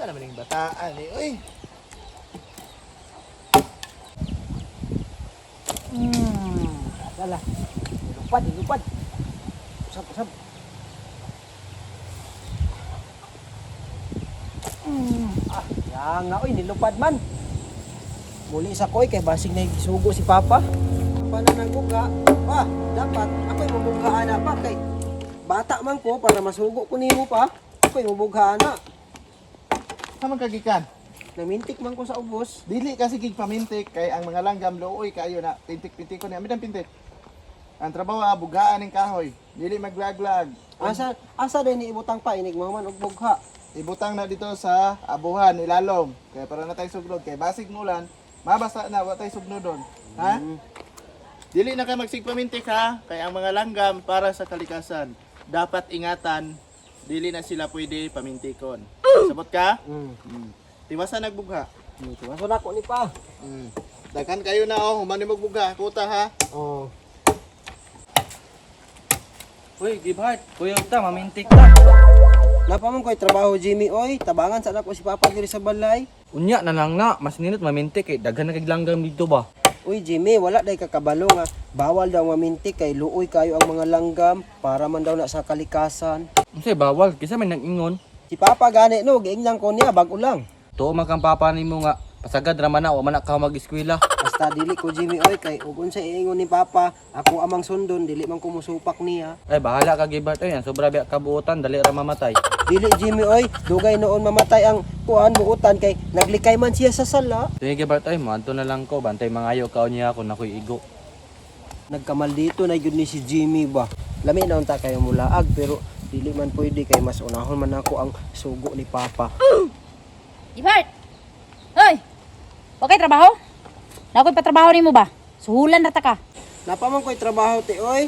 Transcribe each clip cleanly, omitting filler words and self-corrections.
Sa naman yung bataan eh. Uy! Sala. Lupad, lupad. Usap, usap. Ah, yang nga oy, nilupad man. Muli sa koy kay basig na gisugo si Papa. Pa na nagbuga. Pa, dapat ako'y mabugha ana pa kay bata man ko para masugo ko nimo pa. Ako'y mabugha ana. Sa man kagikan? Namintik man ko sa ubos. Dili kasi gig pamintik kay ang mga langgam luoy kayo na pintik-pintik ko ni amit ang pintik. Ang trabaho ah, bugaan ning kahoy. Dili maglaglag. Asa asa din ibutang pa inig man og bugha. Ibutang na dito sa abuhan ilalom. Kaya para na tayo sugnod kay basig mulan, mabasa na wa tayo sugnodon. Ha? Dili na kay magsigpamintik ha, kay ang mga langgam para sa kalikasan. Dapat ingatan, dili na sila pwede pamintikon. Sabot ka? Mm. Tiwasan nagbugha. Tuwaso na ko ni pa. Daghan kayo na oh, humani magbugha, kuta ha. Oh. Uy, give heart. Kuyog ta, mamintik ta. Napa man ko'y trabaho Jimmy oy, tabangan sa anak ko si Papa diri sa balay. Unya na lang na, mas nindot mamintik kay daghan na kay langgam dito ba. Uy Jimmy, wala day kakabalo nga bawal daw mamintik kay luoy kayo ang mga langgam para man daw na sa kalikasan. Unsay bawal kaysa may nag-ingon. Si Papa gani no, giingnan ko niya bag-o lang. Tuo man kang papa nimo nga pasagad ra man na wa man na ka mag-eskwela. Basta dili ko Jimmy oy kay ug unsa iingon ni Papa, ako amang sundon dili man ko musupak niya. Ay bahala ka give heart oy, ang sobra biya kabuotan dali ra mamatay. Dili Jimmy oy, dugay noon mamatay ang kuan buutan kay naglikay man siya sa sala. Sige give heart oy, moadto na lang ko bantay mangayo ka unya ako nakoy igo. Nagkamal dito na gyud ni si Jimmy ba. Lami na unta kayo mulaag pero dili man pwede kay mas unahon man ako ang sugo ni Papa. Ibart! Hoy! Okay, trabaho? Nakoy patrabaho nimo ba? Suhulan ra ta ka. Napa man ko'y trabaho ti oy.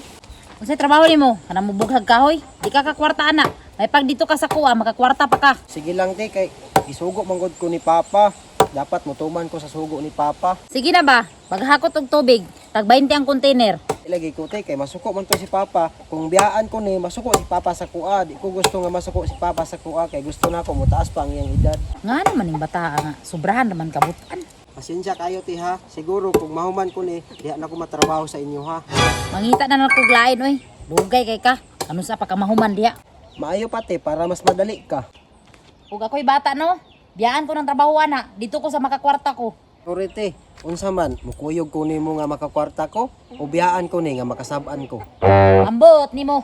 Unsay trabaho nimo? Kanang mubughag kahoy? Di ka kakwarta ana. May pag dito ka sa kuha, makakwarta pa ka. Sige lang te kay isugo man gud ko ni Papa. Dapat mutuman ko sa sugo ni Papa. Sige na ba? Maghakot og tubig. Tag 20 ang container. Ilagay ko te kay masuko man to si Papa. Kung biyaan ko ni masuko si Papa sa kuha. Di ko gusto nga masuko si Papa sa kuha kay gusto na ako mutaas pa ang iyang edad. Nga naman ning bata nga. Sobrahan naman kabutan. Pasensya kayo te ha. Siguro kung mahuman ko ni diha na ko matrabaho sa inyo ha. Mangita na lang kog lain oy. Dugay kay ka. Ano sa pagkamahuman diha? Maayo pa te para mas madali ka. Ug ako'y bata no. Biyaan ko ng trabaho ana. Dito ko sa makakwarta ko. Sorry te, unsa man mukuyog ko nimo nga makakwarta ko o biyaan ko ni nga makasab-an ko. Ambot nimo.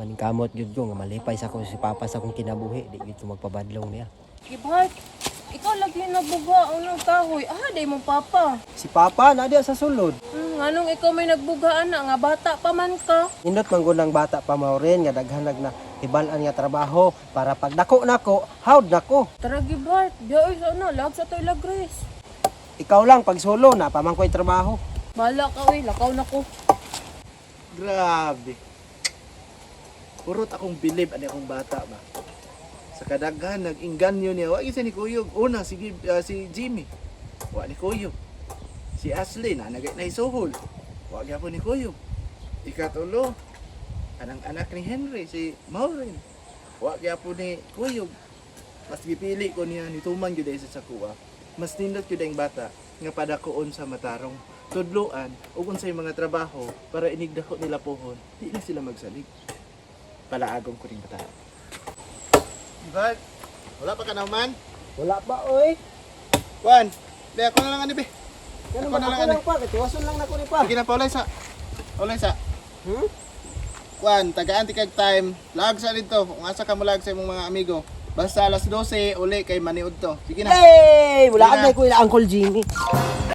Maningkamot gyud ko nga malipay sa ko si Papa sa akong kinabuhi, di gyud ko magpabadlong niya. Gibhart, ikaw lagi nagbugha ang kahoy. Ah, day mo papa. Si Papa na diya sa sulod. Nganong ikaw may nagbugha ana nga bata pa man ka. Indot man gud ng bata pa maurin nga daghanag na hibal-an nga trabaho para pagdako nako, hawd nako. Tara Gibhart, diya oy sa ano, lag sa toy lagres. Ikaw lang pag solo na pa man ko'y trabaho. Bala ka oy, lakaw na ko. Grabe. Purot akong bilib ani akong bata ba. Sa kadaghan nag-inganyo niya, wa gyud siya ni Kuyog. Una si si Jimmy. Wa ni Kuyog. Si Ashley na nagay na isuhol. Wa gyapon ni Kuyog. Ikatulo, anang anak ni Henry si Maureen. Wa gyapon ni Kuyog. Mas gipili ko niya ni tuman gyud ay sa kuha. Mas nindot gyud ang bata nga padakoon sa matarong tudloan ug unsay mga trabaho para inigdako nila pohon, di na sila magsalig. Palaagom ko ning bata. Ivan, wala pa ka naman? Wala pa oy. Juan, di ako na lang ani be. Ano Ako ba na lang ako ani. lang pa, kay tuwason lang nako ni pa. Sige na pa ulay sa. Ulay sa. Hmm? Juan, tagaan ti kag time. Lag sa dito. Kung asa ka mo lag sa imong mga amigo. Basta alas 12 uli kay maniud to. Sige na. Hey, wala Sige na. ka ko ila Uncle Jimmy.